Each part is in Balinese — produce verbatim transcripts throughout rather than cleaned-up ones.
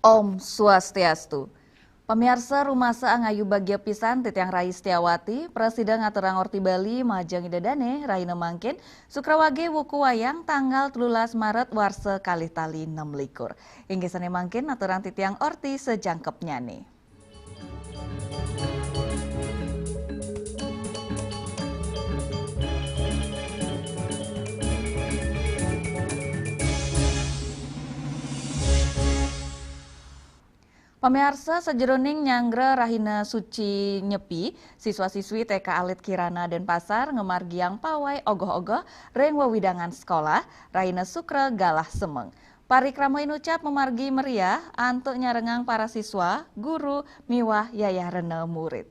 Om Swastiastu. Pamiarsa, rumasa angayu bagia pisan titiang Rai Setiawati, prasida ngaturang orti Bali majeng Ida Dane rahina mangkin, Sukra Wage wuku wayang tanggal telulas Maret warsa kalih tali enam likur. Inggih sane mangkin aturang titiang orti sajangkepnyane. Pamiarsa, sajeroning nyanggra Rahina Suci Nyepi, siswa-siswi T K Alit Kirana Denpasar ngamargiang pawai ogoh-ogoh ring wewidangan sekolah, Rahina Sukra galah semeng. Parikrama inucap mamargi meriah antuk nyarengang para siswa, guru, miwah yayah rena murid.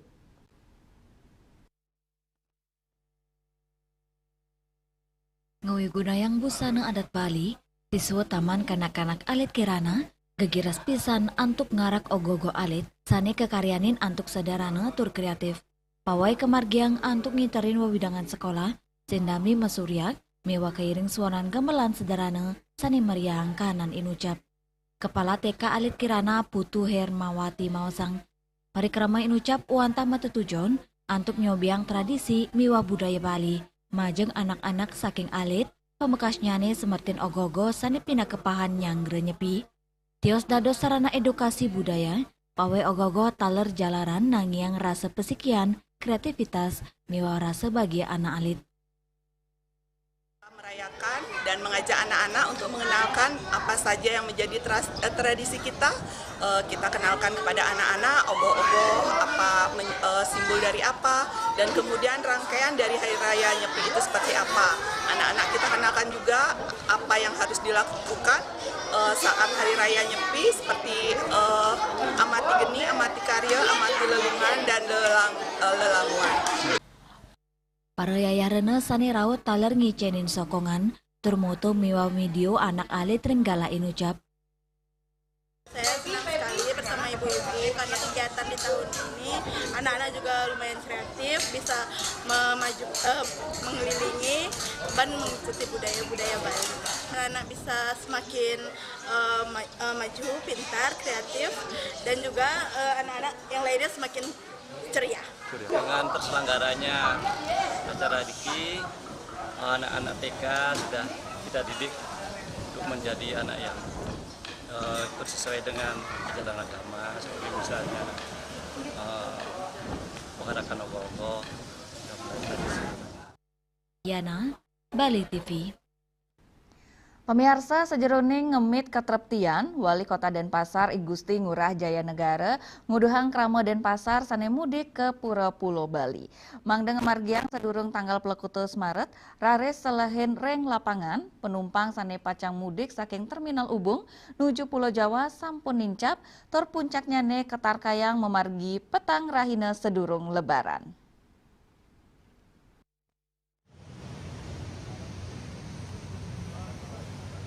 Ngawigunayang busana adat Bali, siswa Taman Kanak-kanak Alit Kirana gegiras pisan antuk ngarak ogoh-ogoh alit sane kakaryanin antuk sederhana tur kreatif. Pawai kamargiang antuk ngiterin wewidangan sekolah, sindami masuryak, miwah kairing swanan gamelan sederhana sane meriahang kahanan inucap. Kepala T K Alit Kirana Putu Hermawati maosang, parikrama inucap wantah matetujon antuk nyobiang tradisi miwah budaya Bali majeng anak-anak saking alit, pamekasnyane semertin ogoh-ogoh sane pinaka pahan nyanggra nyepi. Tios dados sarana edukasi budaya, pawai ogoh-ogoh taler jalaran nangiang rasa pasikian, kreativitas, miwah rasa bagia anak alit. Merayakan dan mengajak anak-anak untuk mengenalkan apa saja yang menjadi teras- eh, tradisi kita. Eh, kita kenalkan kepada anak-anak ogoh-ogoh apa men- eh, simbol dari apa, dan kemudian rangkaian dari Hari Raya Nyepi itu seperti apa. Anak-anak kita kenalkan juga apa yang harus dilakukan eh, saat Hari Raya Nyepi, seperti eh, amati geni, amati karya, amati lelungan, dan lelang- eh, lelanguan. Para yayah rena sane raut taler ngicenin sokongan tur moto miwah video anak alit ring galah inucap. Saya senang sekali bersama ibu-ibu karena kegiatan di tahun ini anak-anak juga lumayan kreatif, bisa memaju, eh, mengelilingi dan mengikuti budaya-budaya Bali. Anak-anak bisa semakin eh, ma- eh, maju, pintar, kreatif, dan juga eh, anak-anak yang lainnya semakin ceria. Dengan terselenggaranya acara diki, anak-anak T K sudah kita didik untuk menjadi anak yang eh, tersesuai dengan ajaran agama, seperti misalnya eh, menghadapkan ogoh-ogoh, dan lain-lain. Yana, Bali T V. Pamiarsa, sajeroning ngemit katreptian, Wali Kota Denpasar I Gusti Ngurah Jaya Negara nguduhang krama Denpasar sane mudik ka Pura Pulo Bali. Mangda ngamargiang sadurung tanggal plekutus Maret, raris selehin ring lapangan, penumpang sane pacang mudik saking Terminal Ubung nuju Pulo Jawa sampun nincap, tur puncaknyane katarkayang mamargi petang rahina sadurung Lebaran.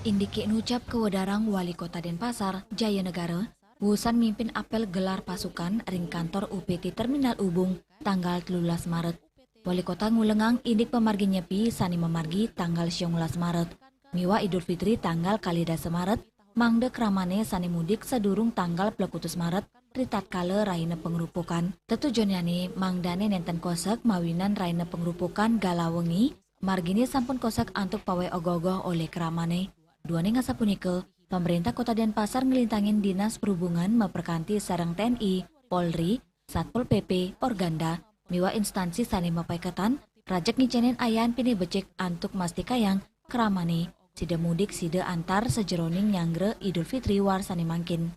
Indike nucap kawedarang Wali Kota Denpasar, Jaya Negara, wusan mimpin apel gelar pasukan ring kantor U P T Terminal Ubung, tanggal telulas Maret. Wali Kota ngulengang indik pamargi nyepi sane mamargi tanggal siangulas Maret, miwah Idul Fitri tanggal kalih dasa Maret, mangda kramane sane mudik sadurung tanggal plekutus Maret, ritatkala rahina pangrupukan. Tetujonnyane mangdane nenten kosek mawinan rahina pangrupukan galah wengi, margine sampun kosek antuk pawai ogoh-ogoh olih kramane. Duaning asapunika, Pamrentah Kota Denpasar nglintangin Dinas Perhubungan maperkanti sareng T N I, Polri, Satpol P P, Organda, miwah instansi sane mapaiketan, rajeg ngicenin ayaan pinih becik antuk mastikayang kramane sida mudik sida antar sajeroning nyanggra Idul Fitri warsane mangkin.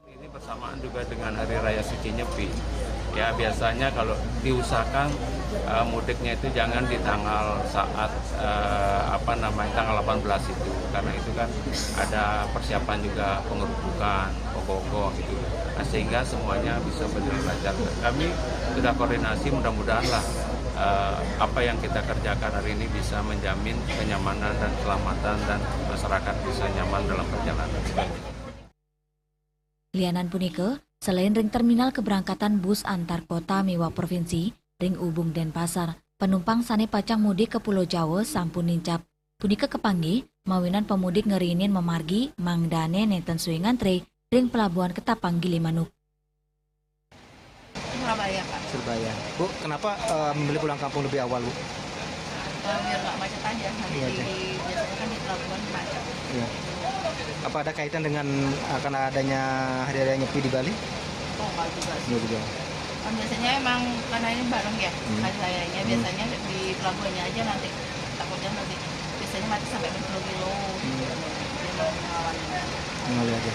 Ini bersamaan juga dengan Hari Raya Suci Nyepi. Ya, biasanya kalau diusahakan eh, mudiknya itu jangan di tanggal saat eh, apa namanya, tanggal delapan belas itu, karena itu kan ada persiapan juga, pengerupukan, ogoh-ogoh gitu. Nah, sehingga semuanya bisa berjalan lancar. Kami sudah koordinasi, mudah-mudahan lah eh, apa yang kita kerjakan hari ini bisa menjamin kenyamanan dan keselamatan dan masyarakat bisa nyaman dalam perjalanan. Lianan punika, selain ring terminal keberangkatan bus antar kota miwah provinsi, ring Ubung Denpasar, penumpang sane pacang mudik ka Pulo Jawa sampun nincap. Punika kapanggih mawinan pamudik ngrinin mamargi mangdane nenten suengan tre ring pelabuhan Ketapang Gilimanuk. Surabaya, Pak. Surabaya. Bu, kenapa uh, memilih pulang kampung lebih awal, Bu? Uh, biar nggak macet aja. Nanti iya, di, biasanya kan di pelabuhan macet. Iya. Apa ada kaitan dengan akan adanya hari raya Nyepi di Bali? Oh, nggak juga sih. Nggak juga. Kan biasanya emang karena ini bareng ya, hmm. Hari rayanya. Hmm. Biasanya di pelabuhannya aja nanti. Takutnya nanti biasanya macet sampai berkilo-kilo. Hmm. Jadi emang mengalami. Mengalir aja.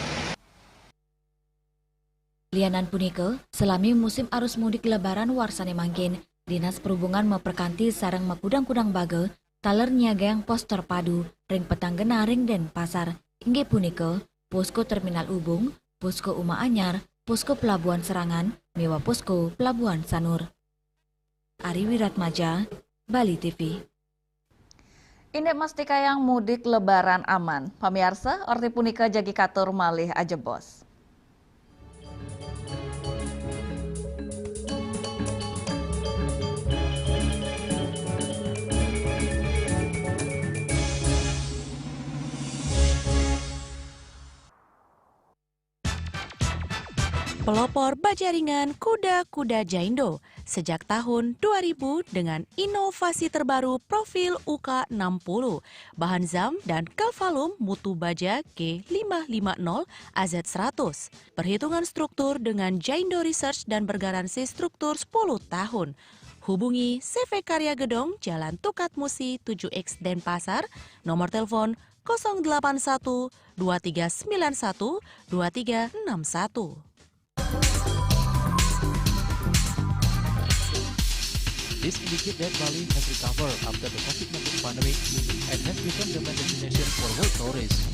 Lianan punika, selami musim arus mudik Lebaran warsane mangkin, Dinas Perhubungan maprekanti sareng makudang-kudang baga taler nyiagayang pos terpadu ring petang genah ring Denpasar, inggih punika Posko Terminal Ubung, Posko Uma Anyar, Posko Pelabuhan Serangan, miwah Posko Pelabuhan Sanur. Ari Wiratmaja, Bali T V. Indik mastikayang mudik Lebaran aman. Pamiarsa, orti punika jagi katur malih ajebos. Pelopor bajaringan kuda-kuda Jaindo sejak tahun dua ribu dengan inovasi terbaru profil U K enam puluh, bahan zam dan Calvalum mutu baja G lima lima nol A Z seratus. Perhitungan struktur dengan Jaindo Research dan bergaransi struktur sepuluh tahun. Hubungi C V Karya Gedong, Jalan Tukat Musi tujuh X Denpasar, nomor telepon kosong delapan satu dua tiga sembilan satu dua tiga enam satu. This indicates that Bali has recovered after the COVID nineteen pandemic and has become the main destination for world tourists.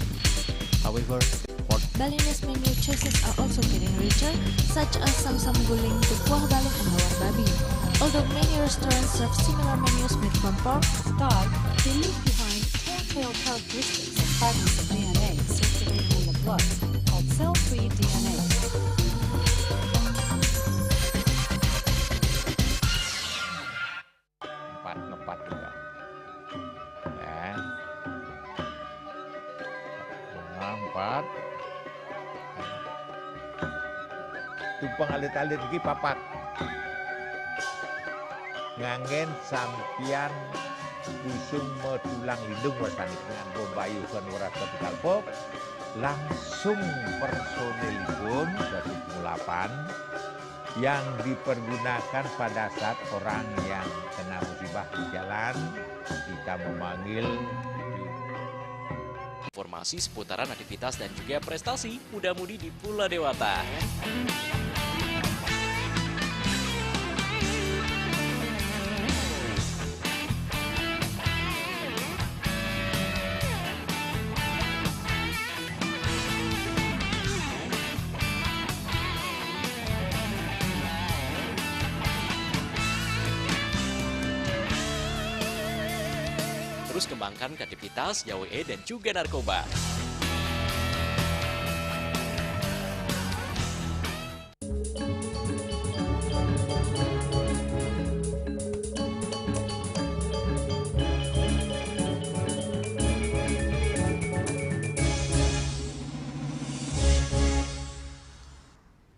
However, for Balinese menu choices are also getting richer, such as samsam guling, kuah balung, and lawar babi. Although many restaurants serve similar menus made from pork, Star can leave behind telltale characteristics of fragments of D N A circulating in the blood called cell-free D N A. Empat ngepat juga. Ya. Bunga empat. Tumpeng alit-alit iki papat. Nganggen sampian usung medulang lindung wasanik dengan bombayu kan waras kapital pop langsung personilipun dari pengulapan yang dipergunakan pada saat orang yang kena musibah di jalan kita memanggil. Informasi seputaran aktivitas dan juga prestasi muda-mudi di Pulau Dewata. Terus kembangkan kreativitas, jauhi dan juga narkoba.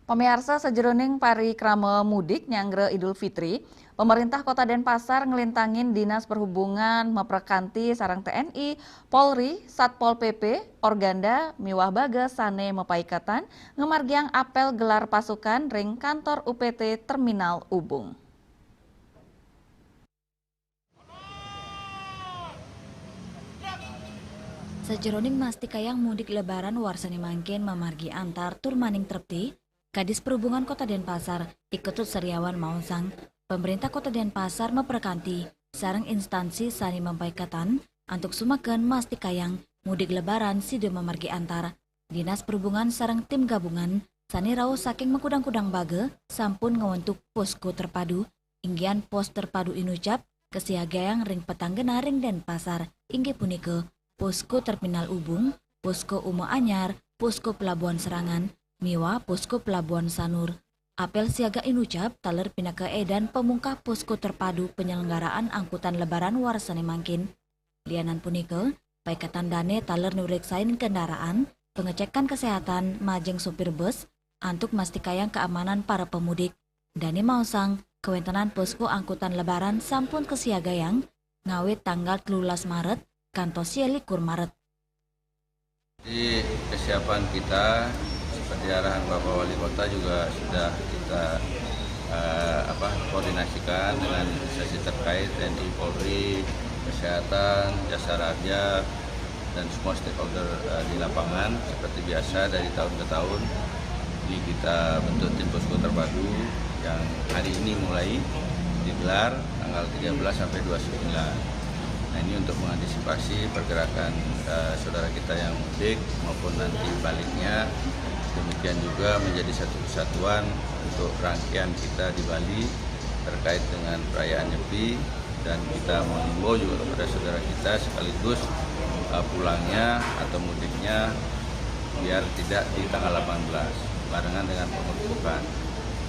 Pamiarsa, sajeroning parikrama mudik nyanggra Idul Fitri, Pemerintah Kota Denpasar nglintangin Dinas Perhubungan, maprekanti sareng T N I, Polri, Satpol P P, Organda, miwah baga sane mapaiketan ngamargiang apel gelar pasukan ring kantor U P T Terminal Ubung. Sajeroning mastikayang mudik Lebaran warsane mangkin mamargi antar tur maning trepti, Kadis Perhubungan Kota Denpasar, I Ketut Sariawan maosang, Pemerintah Kota Denpasar maprekanti sareng instansi sane mapaiketan antuk sumaken mastikayang mudik Lebaran sida mamargi antar. Dinas Perhubungan sareng tim gabungan sane rauh saking makudang-kudang baga sampun ngwentuk posko terpadu, inggihan pos terpadu inucap kasiagayang ring petang genah ring Denpasar, inggih punika Posko Terminal Ubung, Posko Uma Anyar, Posko Pelabuhan Serangan, miwah Posko Pelabuhan Sanur. Apel siaga inucap taler pinaka edan pamungkah posko terpadu penyelenggaraan angkutan Lebaran warsane mangkin. Lianan punika, paiketan dane taler nureksain kendaraan, pengecekan kesehatan majeng sopir bus, antuk mastikayang keamanan para pemudik. Dane maosang, kawentenan posko angkutan lebaran sampun kesiagayang ngawit tanggal telulas Maret kantos selikur Maret. Di kesiapan kita, seperti arahan Bapak Wali Kota, juga sudah kita eh, apa koordinasikan dengan instansi terkait, T N I, Polri, kesehatan, jasa raja, dan semua stakeholder eh, di lapangan. Seperti biasa, dari tahun ke tahun ini kita bentuk tim posko terpadu yang hari ini mulai digelar, tanggal tiga belas sampai dua puluh sembilan. Nah, ini untuk mengantisipasi pergerakan eh, saudara kita yang mudik maupun nanti baliknya. Demikian juga menjadi satu kesatuan untuk rangkaian kita di Bali terkait dengan perayaan Nyepi, dan kita menghimbau juga kepada saudara kita sekaligus eh, pulangnya atau mudiknya biar tidak di tanggal delapan belas, barengan dengan pengerupukan.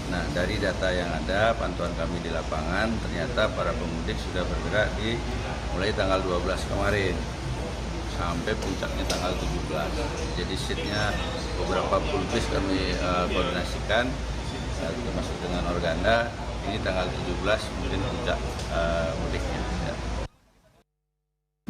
Nah, dari data yang ada, pantauan kami di lapangan, ternyata para pemudik sudah bergerak di mulai tanggal dua belas kemarin sampai puncaknya tanggal tujuh belas. Jadi, seatnya, beberapa pulbis kami eh, koordinasikan, eh, termasuk dengan Organda. Ini tanggal tujuh belas mungkin puncak eh, mudiknya, ya.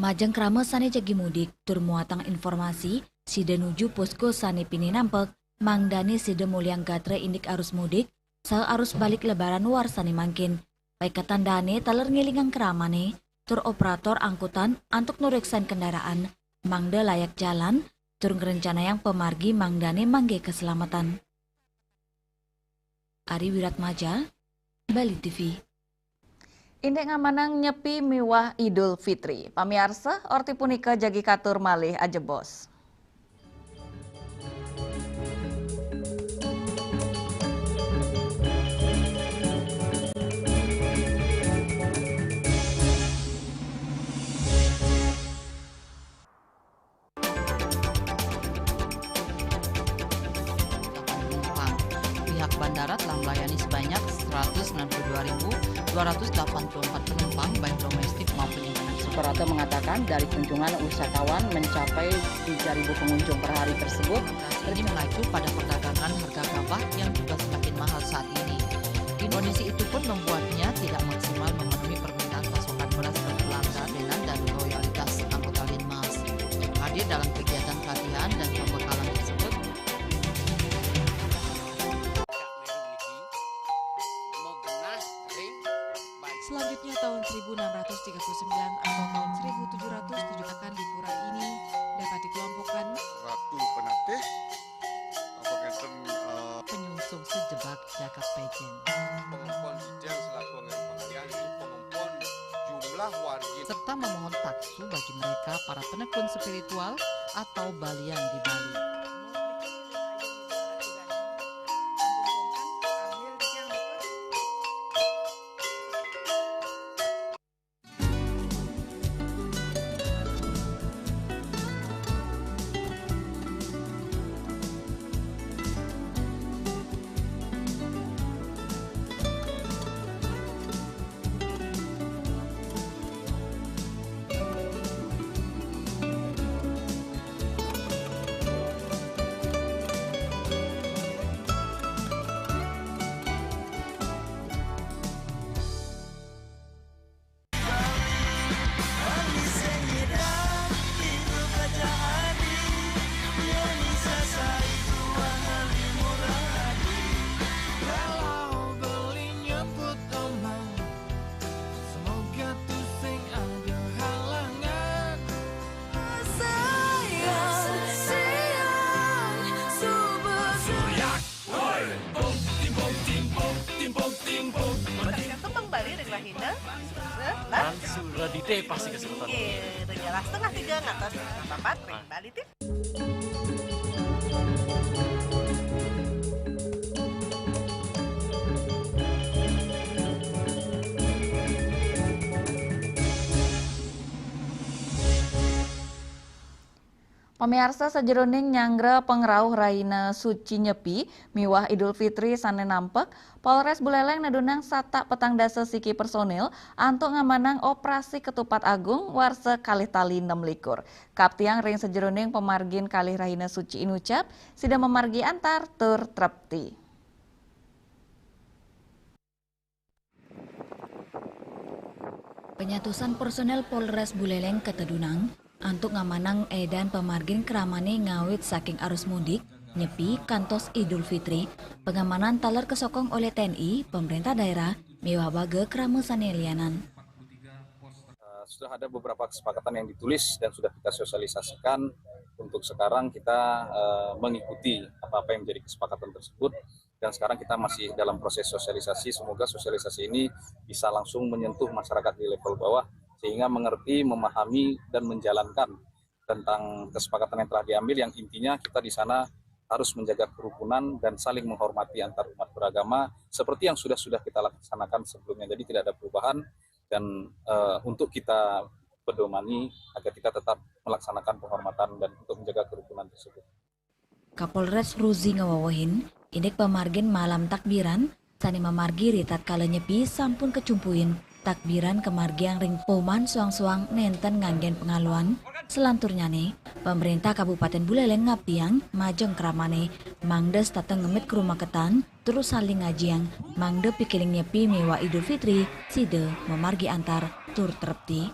Majeng krama sane jagi mudik tur muatang informasi, sida nuju posko sane pinih nampek, mangdane sida muliang gatra indik arus mudik saha arus balik lebaran warsane mangkin. Paiketan dane taler ngelingang kramane tur operator angkutan antuk nureksan kendaraan mangda layak jalan tur ngrencanayang pamargi mangdane mangge keselamatan. Ari Wiratmaja, Bali T V. Indik ngamanang Nyepi miwah Idul Fitri. Pamiarsa, orti punika jagi katur malih ajebos. Pihak bandara telah melayani sebanyak seratus sembilan puluh dua ribu dua ratus delapan puluh empat penumpang, baik domestik maupun internasional. Suprapto mengatakan, dari kunjungan wisatawan mencapai tiga ribu pengunjung per hari tersebut, ini mengacu pada perdagangan harga gabah yang juga semakin mahal saat ini. Kondisi itu pun membuatnya tidak maksimal memenuhi permintaan pasokan beras ke pelanggan dan loyalitas anggota Linmas. Hadir dalam kegiatan pelatihan dan pembekalan tersebut. Selanjutnya, tahun seribu enam ratus tiga puluh sembilan atau tahun seribu tujuh ratus tujuh akan di pura ini dapat dikelompokkan Ratu Penatih, apa ngenten, eh, penyungsung sejebak jagat Pejen. Pengempon Dijang selaku anggaran pengalian, ini pengempon jumlah wargi. Serta memohon taksu bagi mereka para penekun spiritual atau balian di Bali. Suradite pasti kesebutan. Iya, setengah tiga ngantos setengah papat, Bali T V. Pamiarsa, sajeroning nyanggra pangrauh rahina suci Nyepi miwah Idul Fitri sané nampek, Polres Buleleng nedunang satak petang dasa siki personil antuk ngamanang operasi Ketupat Agung warsa kalih tali nem likur. Kaptiang ring sajeroning pamargin kalih rahina suci inucap, sida mamargi antar tur trepti. Penyatusan personel Polres Buleleng katedunang antuk ngamanang édan pamargin kramané ngawit saking arus mudik, Nyepi, kantos Idul Fitri. Pengamanan taler kasokong olih T N I, pemerintah daerah, miwah baga krama sané lianan. Eh, sudah ada beberapa kesepakatan yang ditulis dan sudah kita sosialisasikan. Untuk sekarang kita, eh, mengikuti apa-apa yang menjadi kesepakatan tersebut. Dan sekarang kita masih dalam proses sosialisasi. Semoga sosialisasi ini bisa langsung menyentuh masyarakat di level bawah sehingga mengerti, memahami, dan menjalankan tentang kesepakatan yang telah diambil, yang intinya kita di sana harus menjaga kerukunan dan saling menghormati antar umat beragama seperti yang sudah-sudah kita laksanakan sebelumnya. Jadi tidak ada perubahan dan, eh, untuk kita pedomani agar kita tetap melaksanakan penghormatan dan untuk menjaga kerukunan tersebut. Kapolres Ruzi ngawewehin, indik pamargin malam takbiran, sané mamargi ritatkala Nyepi sampun kacumpuin, takbiran kamargiang ring pauman soang-soang nénten nganggén pangaluan. Selanturnyané, pemerintah Kabupaten Buleleng ngaptiang majeng kramané, mangda setata ngemit karumaketan, terus saling ngajiang, mangda pikiling Nyepi miwah Idul Fitri, sida mamargi antar tur trepti.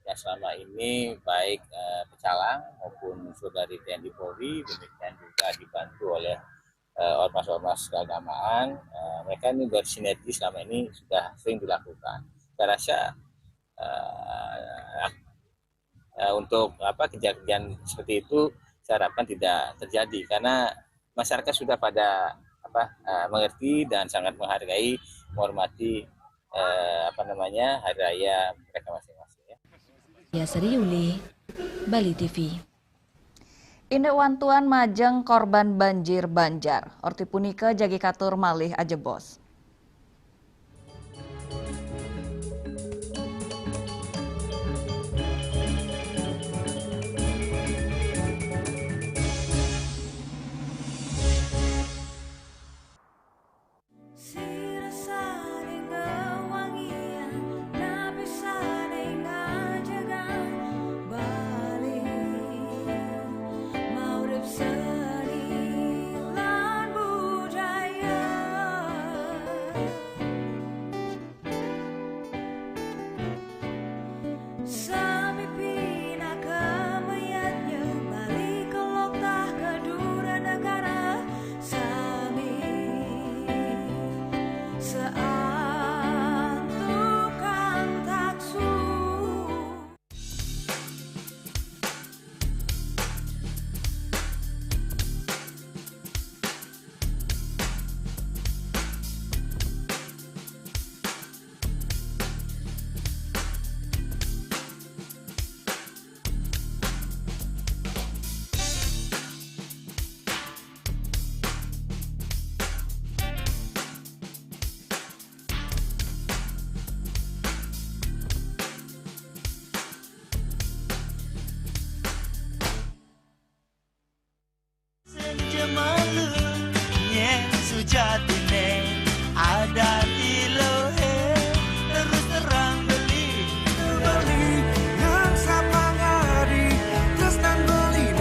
Ya, selama ini baik, eh, pecalang maupun unsur dari T N I Polri, demikian juga dibantu oleh, eh, ormas-ormas keagamaan, eh, mereka ini bersinergi selama ini sudah sering dilakukan. Saya rasa, eh, eh, untuk apa, kejadian seperti itu saya harapkan tidak terjadi karena masyarakat sudah pada apa, eh, mengerti dan sangat menghargai, menghormati, eh, apa namanya, hari raya mereka masing-masing, ya. Yasri Yuli, Bali T V. Indik wantuan majeng korban banjir Banjar. Orti punika jagi katur malih ajebos. Sira saling ngewangian, napi sané ngajegang Bali, maurip seni lan budaya. Sami pinaka mayadnya, Bali kelok tah ka dura negara, sami saantukan taksu. Senja malu, nyén sujatiné adat ilohe, terus terang beli, beli nang sapangadi, tresnan beli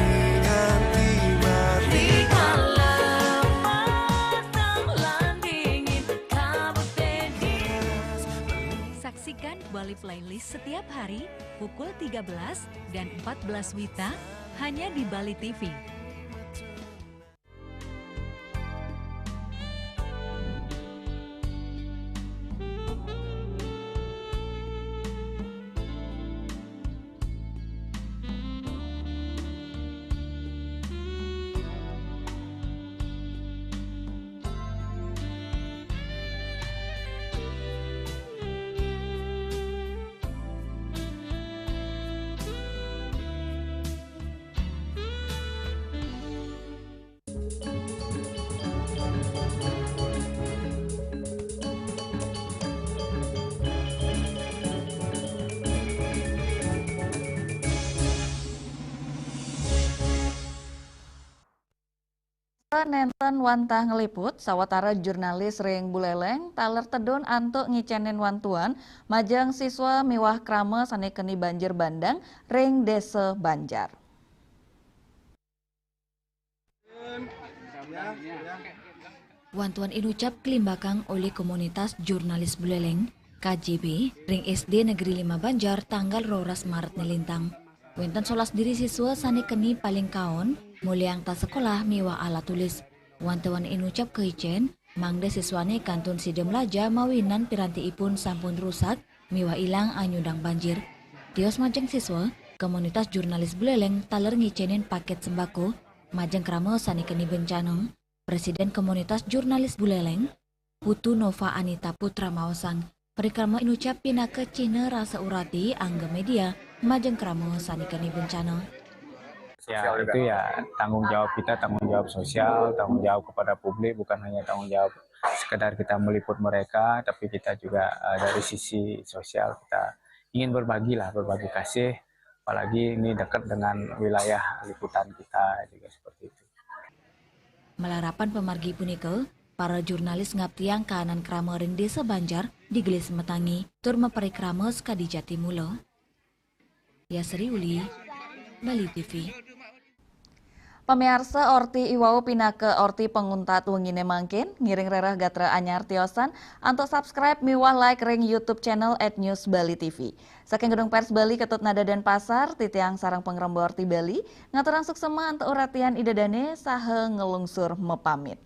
nganti mati. Rikala matang lan dingin, kabut teddy. Saksikan Bali Playlist setiap hari pukul tiga belas dan empat belas wita hanya di Bali T V. Nénten wantah ngliput, sawatara jurnalis ring Buleleng taler tedun antuk ngicénin wantuan majeng siswa miwah krama sané keni banjir bandang ring Désa Banjar. Wantuan inucap kalimbakang olih Komunitas Jurnalis Buleleng, K J B, ring S D Negeri lima Banjar tanggal roras Maret nélintang. Wénten solas diri siswa sané keni paling kaon, muliang tas sekolah miwah alat tulis. Wantuan inucap kaicén, mangda siswané kantun sida malaja mawinan pirantiipun sampun rusak miwah ilang anyudang banjir. Tios majeng siswa, Komunitas Jurnalis Buleleng taler ngicénin pakét sembako majeng krama sané keni bencana. Presiden Komunitas Jurnalis Buleleng, Putu Nova Anita Putra maosang, parikrama inucap pinaka cihna rasa urati anggah média majeng krama sané keni bencana. Ya, itu ya tanggung jawab kita, tanggung jawab sosial, tanggung jawab kepada publik, bukan hanya tanggung jawab sekedar kita meliput mereka, tapi kita juga, eh, dari sisi sosial kita ingin berbagilah, berbagi kasih, apalagi ini dekat dengan wilayah liputan kita juga seperti itu. Malarapan pamargi punika, para jurnalis ngaptiang kaanan krama ring Désa Banjar digelis matangi tur maparikrama sakadi jati mula. Yasri Uli, Bali T V. Pamiarsa, orti iwau pinaka orti panguntat wenginé mangkin, ngiring rereh gatra anyar tiosan, antuk subscribe miwah like ring YouTube channel at News Bali T V. Saking Gedung Pers Bali Ketut Nada Denpasar, titiang sareng pangremba Orti Bali, ngaturang suksema antuk uratian Ida dané saha nglungsur mapamit.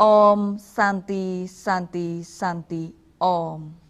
Om Santi, Santi, Santi, Om.